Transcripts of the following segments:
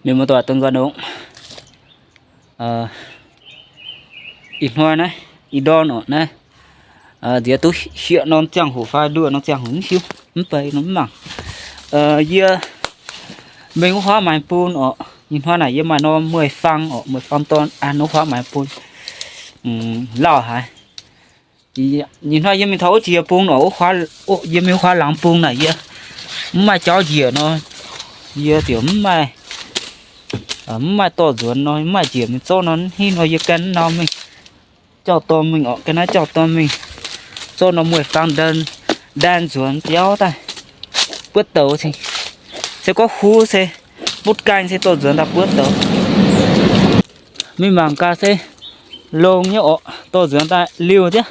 Mienh muoz-doic, dongh nqa'haav nongx, ih hnoi naaiv, ih ndorm orqc naaiv, nziex duqv sieqv norm ziangh hoc fai nduoh norm ziangh hoc mv hiuv, mv bei nor mv mangc. Yie mingh wuov huaav maaiz bun orqc. Ih hnoi naaic yie maaih norm mueiz-fang orqc, mueiz-fang dorn an wuov huaav maaiz bun, lauh haic. Ih hnoi yie mingh taux wuov jiex bung orqc, yie mingh wuov huaav laangz bung naaic yie mv maaih jauv njiec nor, yie ziouc mv maaih, mv maaih dorh nzuonx nor, mv maaih njiec mingh zorqv nor, hnangv nor yie ganh nau mingh jauv-dorn mingh orqc, ganh naaiv jauv-dorn mingh zorqv norm mueiz-fang ndaen nzuonx biauv daaih buov douz cingx. Se gorngv huv se mutv gaengh se dorh nzuonx daaih buov douz. Mingh mangc gaax se longx nyei orqc, dorh nzuonx daaih liuh diev.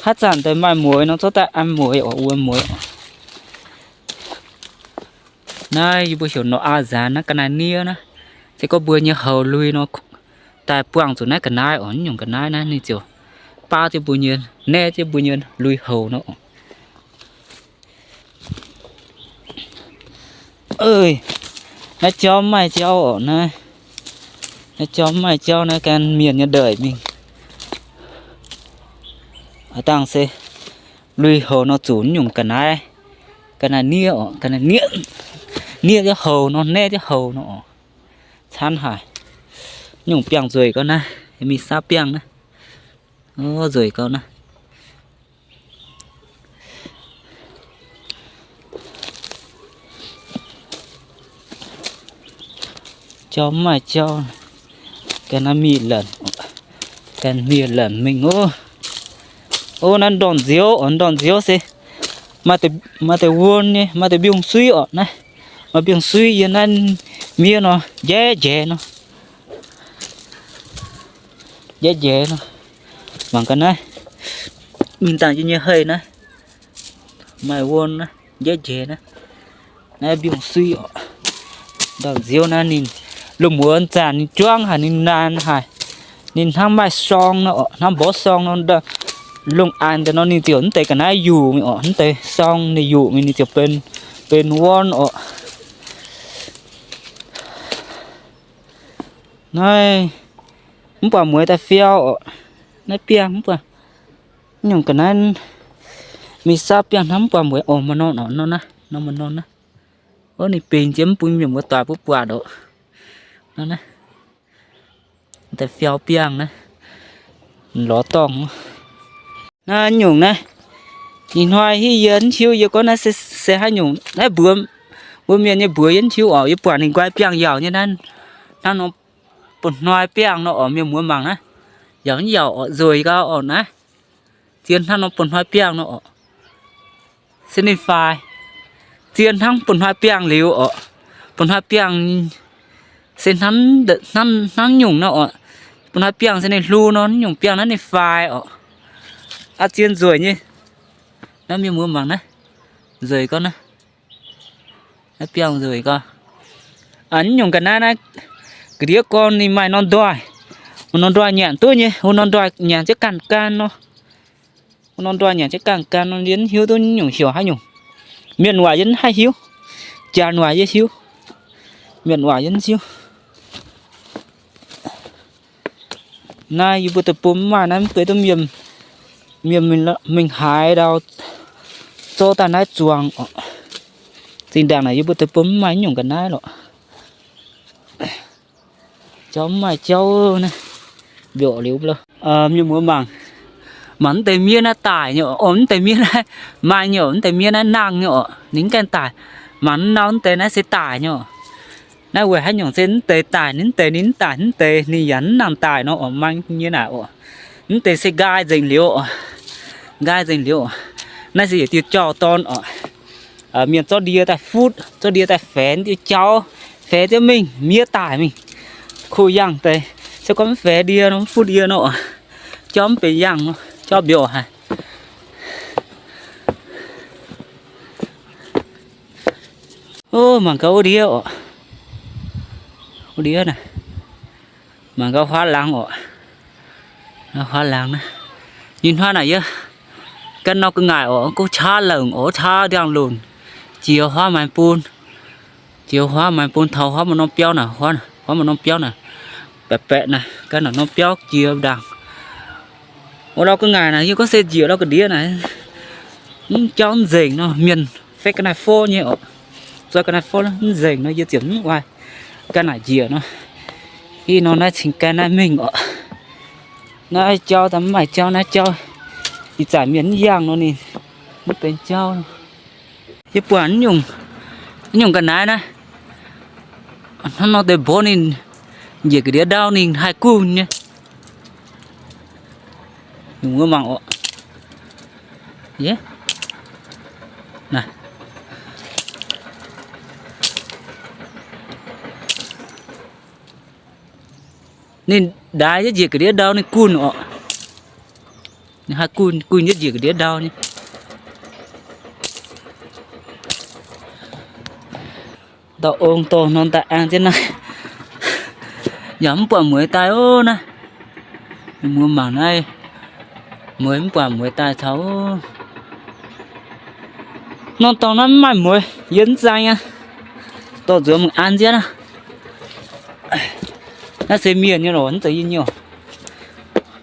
Haaix zanc deix maaih mueiz nor zorqv daaih an mueiz orqc, wuonx mueiz orqc. Naaiv yie mbuo heuc norqc aa nzaanx naaiv, ga'naaiv-niev naaiv. Se gorngv mbuo nyei houx lui nor, daaih buangh zuqc naaiv ga'naaiv orqc, nyungc ga'naaiv naaiv ninh ziouc baav jienv mbuo nyei, naeqv jienv mbuo nyei lui-houx nor orqc. Naaiv jauv mv maaih jauv orqc naaiv. Naaiv jauv mv maaih jauv naaiv, gan mienh nyei ndeic mingh. Aav dangh se lui-houx nor zuqc nyungc ga'naaiv, ga'naaiv-niev orqc, ga'naaiv-niev, niev jienv houx nor, naeqv jienv houx nor orqc. Camv haic. Nyungc biangh nzueic gau naaiv, mingh saav biangh naaiv. Nzueic gau naaiv. Jauv mv maaih jauv, ganh naaiv mienh lanc, ganh mienh lanc mingh oc. Ov, naaiv ndorn-nziouv, ndorn-nziouv se maaih deix wuon nyei, maaih deix mbiungc-suiv orqc naaiv. Maaih mbiungc-suiv yiem naaiv miev nor, njaeqv njaeqv nor. Njaeqv njaeqv nor. Mangc gaax naaiv, mingh dangh yie nyei hei naaiv, maaih wuon naaiv, njaeqv njaeqv naaiv. Naaiv mbiungc-suiv orqc. Ndorn-nziouv naaiv ninh lungh muonz zanc ninh juangv haic, ninh naanc haic. Ninh hnangv maaih sorng nor orqc, hnangv mborqv sorng nor. Lungh aanx deix nor ninh ziouc mv deix ga'naaiv yuqc mingh orqc, mv deix sorng ninh yuqc mingh ninh ziouc benx, benx wuon orqc. Naaiv mv buatc mueiz daaih fiau orqc. Naaiv biangh mv buatc, nyungc ga'naaiv mingh saav biangh hnangv mv buatc mueiz orqc. Maaih norm orqc, norm naaiv, norm maaih norm naaiv. Ov, ninh bingx jienv mv bun mienh muoz-doic mbuo buatc orqc. Norm naaiv, daaih fiau biangh naaiv, lorz dorngh. Naaiv nyungc naaiv, ih hnoi hiuv yie mv hiuv, yie gorngv naaiv se, se haaix nyungc naaiv, mbuox, mbuox mienh nyei mbuox yie mv hiuv orqc. Yie buatc ninh nqoi biangh yauc nyei naaiv, hnangv nor bun hnoi biangh nor orqc. Mienh muoz mangc naaiv, yauc mv yauc orqc, nzueic gau orqc naaiv. Zien hnangv nor bun hnoi biangh nor orqc. Se ninh faix. Zien hnangv bun hnoi biangh liuz orqc. Bun hnoi biangh se hnangv, hnangv nyungc nor orqc. Bun hnoi biangh se ninh hlu nor, nyungc biangh naaiv ninh faix orqc. Aa, zien nzueic nyei. Naaiv mienh muoz mangc naaiv, nzueic gau naaiv. Naaiv biangh nzueic gau. Aa, nyungc ga'naaiv naaiv, ga'ndiev gorn ninh maaih norm ndoih. Wuov norm ndoih nyanc duqv nyei, wuov norm ndoih nyanc jienv ganh gan nor. Wuov norm ndoih nyanc jienv ganh gan nor, yie mv hiuv duqv nyungc heuc haaix nyungc. Mienh waac yie mv haih hiuv. Janx waac yie hiuv. Mienh waac yie mv hiuv. Naaiv yie mbuo deic-bung mv maaih naaiv, mv bei duqv mienh, mienh mingh haaix ndau zorqv daaih naaiv zuangx orqc. Zinh ndaangc naaic yie mbuo deic-bung mv maaih nyungc ga'naaiv lorqc. Jauv mv maaih jauv naaiv, mbiorqc liuz lo. Mienh muoz mangc, mangc mv deix miev naaiv daic nyei orqc, mv deix miev naaiv maaih nyei orqc, mv deix miev naaiv nangh nyei orqc, ninh mv gaengh daic. Mangc nau mv deix naaiv se daic nyei orqc. Naaiv weic haaix nyungc se mv deix daic, ninh mv deix ninh mv daic, mv deix ninh yaac mv nangh daic nor orqc, maaih nyei naaic orqc. Mv deix se nqaai nzengc liuz orqc, nqaai nzengc liuz orqc. Naaiv se yietc diuh jauv-dorn orqc. Mienh zorqv ndie daaih futv, zorqv ndie daaih faix diuh jauv, faix jienv mingh, miev daic mingh. Kuh yangh deix, se gorngv mv faix ndie nor, mv futv ndie nor, jauv mv benx yangh nor, jauv mbiorqc haic. Ov, mangc gaax wuov ndiev orqc, wuov ndiev naaic, mangc gaax huaav laangz orqc, huaav laangz naaiv. Ih hnoi naaic yie ganh nor ga'ngaaic orqc, gorngv qaqv lengc orqc, qaqv ndiangx-lunc, jiex huaav maaiz bun, Jiex huaav maaih bun taux huaav maaih norm biauv naaic, huaav maaih norm biauv naaic, baeqc baeqc naaic, ganh naaic norm biauv jiex ndaangc. Wuov lauh ga'ngaaic naaic yie gorngv se njiec lauh ga'ndiev naaic, mv jauv mv nzengc nor, mienh fai ga'naaiv fov nyei oc. Zoi ga'naaiv fov mv nzengc nor yie ziouc mv oix ga'naaiv njiec nor. Ih nor naaiv cingx gaengh naaiv mingh oc. Naaiv jauv daaih mv maaih jauv, naaiv jauv ih zanc mienh mv yangh nor ninh mv benx jauv. Yie buatc nyungc, nyungc ga'naaiv naaiv, hnangv nor deix mbuov ninh njiec ga'ndiev ndau ninh haih gunh nyei. Wuov mangc oc. Ninh ndaix jienv njiec ga'ndiev ndau ninh gunh oc. Ninh haih gunh, gunh jienv njiec ga'ndiev ndau nyei. Ndau ong dorh norm daaih an jienv naaiv. Yaac mv buatc mueiz daaih ov naaiv. Mienh muoz mangc naaiv, mueiz mv buatc mueiz daaih caux. Norm dorngx naaiv mv maaih mueiz, yie mv zaeng aqv. Dorh nzuonx mingh an jienv aqv. Naaiv se mienh nyei lorqc, mv zeiz yie nyei oc.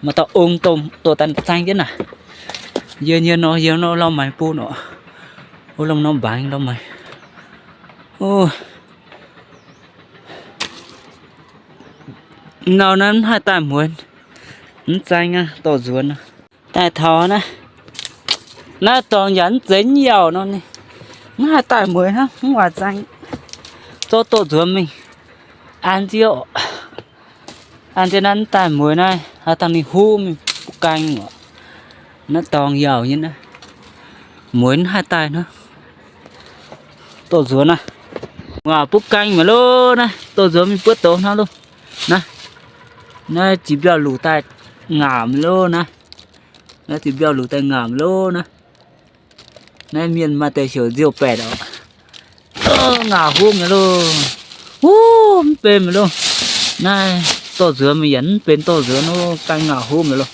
Maaih dauh ong dorh daaih zaeng jienv naaic. Yie nyei nor, yie nor lauh maix bun oc. O, lomh nor mbaengx lauh maix. Nau naaiv mv haih daaih mueiz, mv zaeng aqv, dorh nzuonx. Daaih taux naaiv, naaiv dorngx yaac mv zeiz mv yaauc nor, mv haih daaih mueiz hnangv, mv oix zaeng. Zorqv dorh nzuonx mingh an jienv oc. An jienv naaiv mv daaih mueiz naaiv, haaix dangh ninh huv mingh butv gaeng oc. Naaiv dorngx yaauc nyei naaiv, mueiz mv haih daaih hnangv. Dorh nzuonx naaiv, waac butv gaeng mi'aqv loh naaiv, dorh nzuonx mingh buov douz hnangv loh. Naaiv, naaiv ziex mbiauh luc daaih ngaanc mi'aqv loh naaiv. Naaiv ziex mbiauh luc daaih ngaanc mi'aqv loh naaiv. Naaiv mienh maaih deix heuc nziouv-baeqc oc. Ngaanc huv mi'aqv loh. Wuov, mv benx mi'aqv loh. Naaiv dorh nzuonx mingh yaac mv benx dorh nzuonx loh, daaih ngaanc huv mi'aqv loh.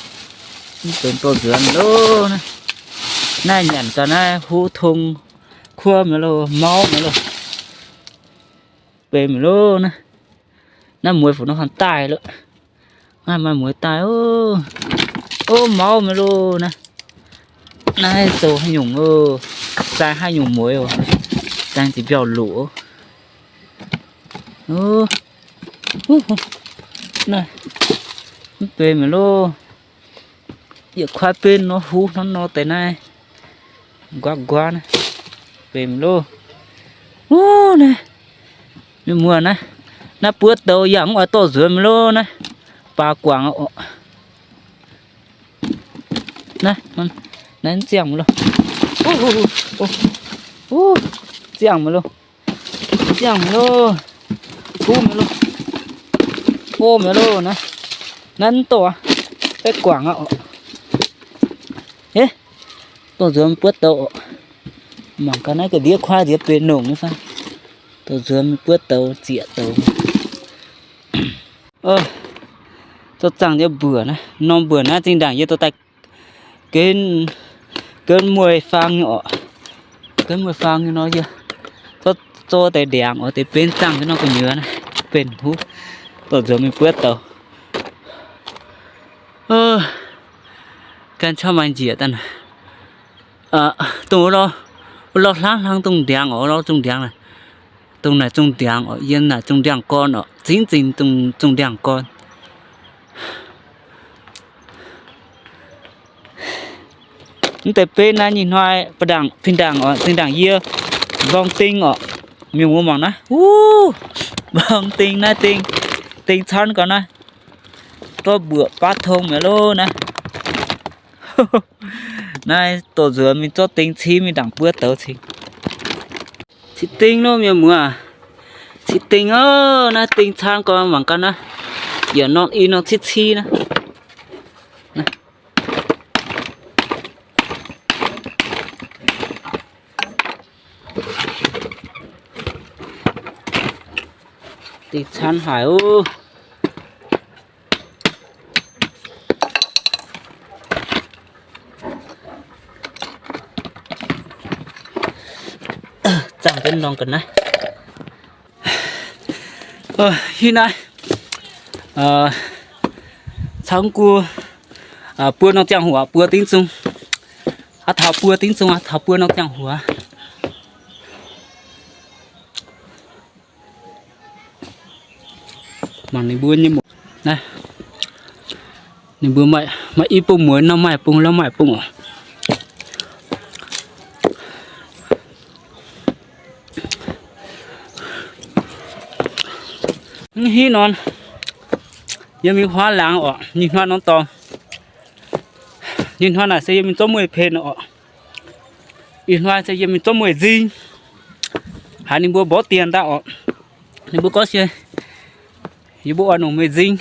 Mv benx dorh nzuonx mi'aqv loh naaiv. Naaiv nyanc gaax naaiv huv tong kuov mi'aqv loh, mauv mi'aqv loh. Benx mi'aqv loh naaiv. Naaiv mueiz fu'nor hanh daaih loh. Naaiv maaih mueiz daaih oc. Ov, mauv mi'aqv loh naaiv. Naaiv zoux haaix nyungc oc? Zaeng haaix nyungc mueiz oc? Zaeng ziex mbiauh luc oc. Naaiv mv benx mi'aqv loh. Yietc kuaaiv benv nor huv hnangv nor deix naaiv. Nquaatv nquaatv naaiv. Benx mi'aqv loh. Wuov naaiv, mienh muoz naaiv, naaiv buov douz yaac mv oix dorh nzuonx mi'aqv loh naaiv. Baax guangc oc. Naaiv, naaiv mv ziangh mi'aqv loh. Ziangh mi'aqv loh. Ziangh mi'aqv loh. Huv mi'aqv loh. Fov mi'aqv loh naaiv. Naaiv mv dorh aqv. Baav guangc aqv oc. Dorh nzuonx buov douz oc. Mangc gaax naaiv ga'ndiev kuaaiv nziex benx longc nyei fai. Dorh nzuonx buov douz zieqc douz. Zorqv zaangh nyei mbuoqc naaiv, norm mbuoqc naaiv zinh ndaangc yie dorh daaih genv mueiz-faang nyei oc. Genv mueiz-faang nyei nor yie zorqv deix ndiangx oc, deix benv zaangh jienv norm gu'nyuoz naaiv, benx huv, dorh nzuonx mingh buov douz. Ganh camv maaih njiec daaih naaic. Dongh wuov lorh, wuov lorh hlang hlang dongh ndiangx oc, lorh zungh ndiangx naaic. Dongh naaic zungh ndiangx oc, yiem naaic zungh ndiangx gorn oc, zingv zingh dongh zungh ndiangx gorn. Mv deix benv naaiv nyei hnoi, ba'ndaangc, fih ndaangc oc, zinh ndaangc yie mborng ding oc. Mienh muoz mangc naaiv, wuov, mborng ding naaiv, ding, ding camv gau naaiv, gorngv mbuoqc baav tong mi'aqv loh naaiv. Naaiv dorh nzuonx mingh zorqv ding cingv mingh ndaangc buov douz cingx. Cingx ding loh mienh muoz, cingx ding oc. Naaiv ding camv gau, mangc gaax naaiv, yietc norm i norm citv citv naaiv. Ding camv haic oc. Zaangh jienv norm ga'naaiv. Hiuv naaiv camv guv buo norm ziangh hoc, buo dingv zung. Aav taux buo dingv zung, aav taux buo norm ziangh hoc. Mangc ninh mbuo nyei, ninh mbuo maaih i bung mueiz, norm maaih bung, norm maaih bung oc. Mv hiuv norm, yiem mingh huaav laangz oc, ninh hnoi norm dorngx. Ninh hnoi naaic se yiem mingh zorqv mueiz pin oc. Ih hnoi se yiem mingh zorqv mueiz nzing. Haiz ninh mbuo mborqv dien daaih oc. Ninh mbuo gorngv se yie mbuo oix nongc mueiz nzing,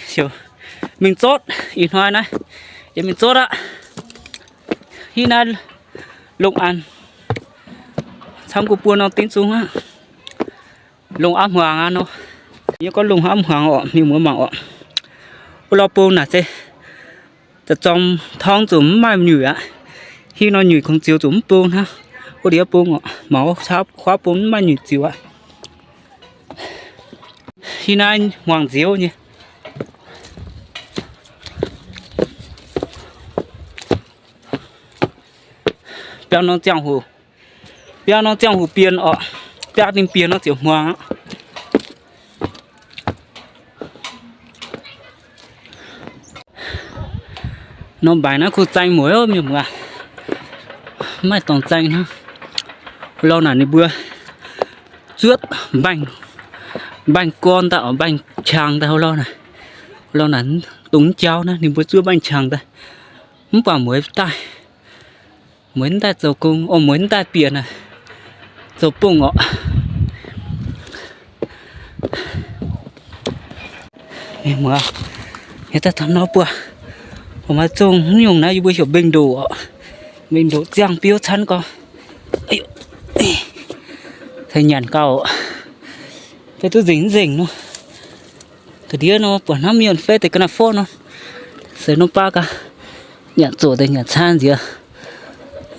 mingh zorqv. Ih hnoi naaiv yiem mingh zorqv aqv. Hiuv naaiv longc an, camv guv buo norm dingv zung aqv. Longc aav hmuangx aqv nor. Yie gorngv longc aav hmuangx oc, mienh muoz mangc oc. Wuov lorh bung naaic se zorng torngv zuqc mv maaih nyuic aqv. Hiuv nor nyuic kungx ziux zuqc mv bung hnangv. Wuov ndiev bung oc, mangc wuov huaav bung mv maaih nyuic ziux aqv. Hiuv naaiv hmuangx nziouv nyei. Biaa norm ziangh hoc, biaa norm ziangh hoc bienh oc. Biaa dingh bienh nor ziouc hmuangx aqv. Norm mbaengx naaiv kuh zaeng mueiz oc, mienh muoz. Mv maaih dorngx zaeng hnangv. Lorh naaic ninh mbuo zuov mbaengx, mbaengx gorn daaih oc, mbaengx qangx daaih. Lorh naaic, lorh naaic dongh jauv naaiv ninh mbuo zuov mbaengx qangx daaih. Mv baac mueiz daaih, mueiz daaih zoux gong, o, mueiz daaih bieqc naaic zoux bung oc. Mienh muoz, yie daaih taux nor buatc, mbuo maaih zongh haaix nyungc naaiv yie mbuo heuc mbeng-ndoqc oc. Mbeng-ndoqc ziangh biouv camv gau. Se nyanc gau oc. Fai duqv nzengc mv nzengc nor. Ga'ndiev nor buatc hnangv mienh fai deix ga'naaiv forv nor, se norm baav gaax, nyanc zoqc deix nyanc caanv nziex,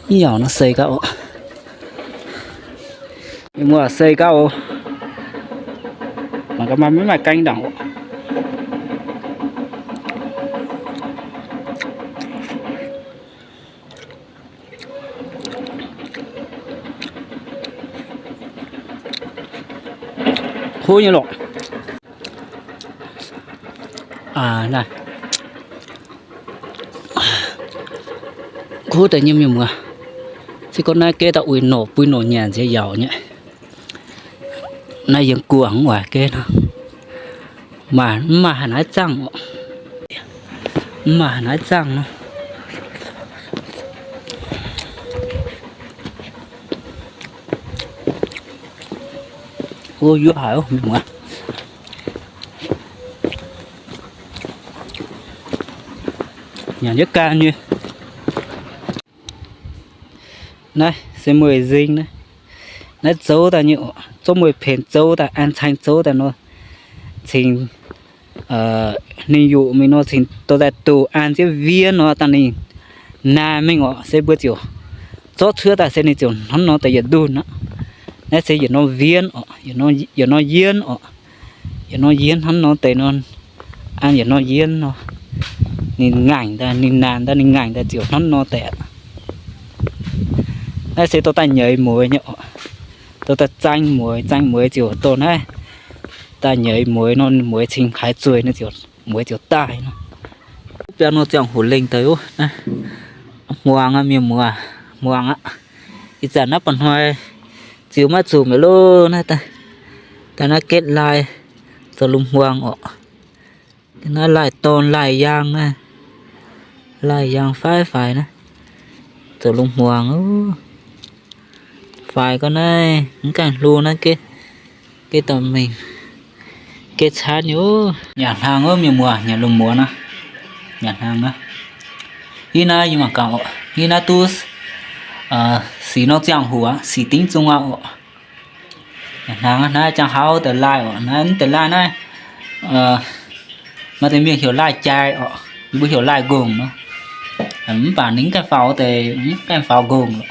mv nyauc nor se gaax oc. Mienh muoz, se gaax oc. Mangc gaax maaih mv maaih gaeng ndaangc oc. Kuv nyei lorqc. Naaiv kuv deix nyei mienh muoz, se gorngv naaiv geh daaih uix norqc bui norqc nyanc nziex yaauc nyei. Naaiv yiem guoqv mv oix geh nor, mv maaih haaix naaiv zaangh oc. Mv maaih haaix naaiv zaangh nor. O, yuov haic oc, mienh muoz. Nyanc jienv gan nyei. Naaiv se mueiz nzing naaiv. Naaiv zouv daaih nyei oc. Zorqv mueiz pengx zouv daaih, an caeng zouv daaih nor, cingx ninh yuqc mingh nor cingx dorh daaih doh an ziex wiev nor dangh ninh naanc mingh oc, se mbuo ziouc zorqv cuotv daaih se ninh ziouc hnamv nor deix yietc ndunh aqv. Naaiv se yietc norm wiev oc, yietc norm yienv oc. Yietc norm yienv hnamv nor deix nor, an yietc norm yienv nor, ninh ngaengc daaih, ninh naanc daaih, ninh ngaengc daaih ziouc hnamv nor deix aqv. Naaiv se dorh daaih nyeiz mueiz nyei oc. Dorh daaih zaeng mueiz, zaeng mueiz ziouc dorh naaiv daaih nyeiz mueiz nor, mueiz cingx haiz zueih nor ziouc, mueiz ziouc daaih nor. Biaa nor ziangh hoc lengh deix wuov, hmuangx aqv, mienh muoz, hmuangx aqv. Ih zanc naaiv ba'hnoi ziux maiv zuqc mi'aqv loh, naaiv daaih, daaih naaiv getv lai zoux lungh hmuangx oc. Naaiv laaih dorn laaih yaang naaiv, laaih yaang faix faix naaiv, zoux lungh hmuangx oc. Faix gau naaiv mv gaengh hlo naaiv, getv dorh mingh, getv caanv nyei oc. Nyanc hnaangx oc, mienh muoz, nyanc lungh muonz aqv. Nyanc hnaangx aqv. Ih naaiv yie mangc gaax oc, ih naaiv duqv sic norm ziangh hoc aqv, sic dingv zung aqv oc. Nyanc hnaangx aqv. Naaiv jangx hauv deix laaih oc, naaiv deix laaih naaiv, maaih deix mienh heuc laaih jai oc, yie mbuo heuc laaih nqongc nor. Mv baac ninh mv gaengh faaux deix, mv gaengh faaux nqongc.